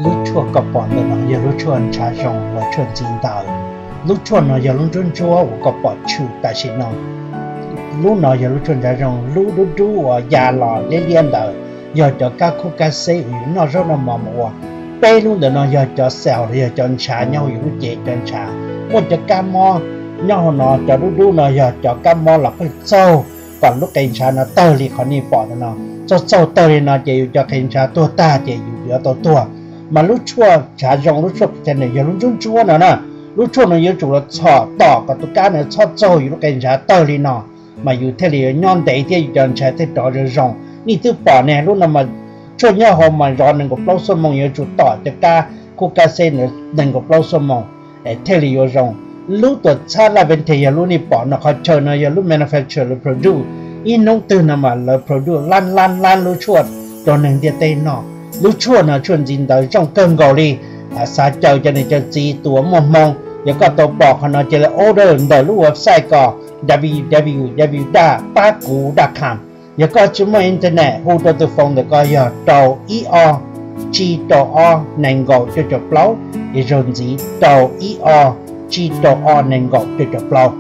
Lub tshuaj koj pom ntawm no yog lub tshuaj ntshav zoo los tshuaj ntxiv ntawd. Lub tshuaj no yog lub ntsuab ntsuab uas koj pom tshwm tam sim no. Lub no yog lub tshuaj ntshav zoo, lub dub dub uas ya los liab liab ntawd yog cov kab khub kab xeb uas yus noj zaub noj mov mus ua. Peb lub ntawm no yog cov cells los yog cov ntshav nyob hauv yus lub cev, cov ntshav. Muaj cov kab mob nyob hauv no, cov dub dub no yog cov kab mob los pheej txaug kom lub qe ntshav no tawg li qhov nej pom ntawm no. Txaug txaug tawg li no ces yus cov qe ntshav tuag tag ces yus yuav tau tuag. Mas lub tshuaj ntshav zoo, lub tshuaj Protandim yog lub ntsuab ntsuab no na. Lub tshuaj no yuav tsum los txhom tom kom tus kab no txhob txaug yus lub qe ntshav tawg li no, mas yus thiaj li yuav nyob ntev thiab yus cov ntshav thiaj rov zoo zoo. Nej twb pom ne, lub no mas tshuaj nyob hauv mas zov nees nkaum plaub xuab moos, yuav tsum tom cov kab khub kab xeb ntawd nees nkaum plaub xuab moos thiaj li yuav zoo. Lub tuam txhab Laventiv yog lub nej pom no, qhov chaw no yog lub manufacturer lawv produce. Ib hnub twg no mas lawv produce lab lab lab lub tshuaj rau neeg ntiaj teb noj. Lub tshuaj no tshuaj ntxiv ntawd zoo kawg nkaus li. Xav caw cov niam cov txiv tus uas muaj hmoo, yog koj tau pom qhov no ces lawv order ntawm lub website ko, www dot pab kuv dot com. Yog koj tsis muaj internet, hu rau tus phone ntawm ko yog rau ib ob tsib rau ob nees nkaum cuaj caum plaub, es zaug ntxiv rau ib ob tsib rau ob nees nkaum cuaj caum plaub.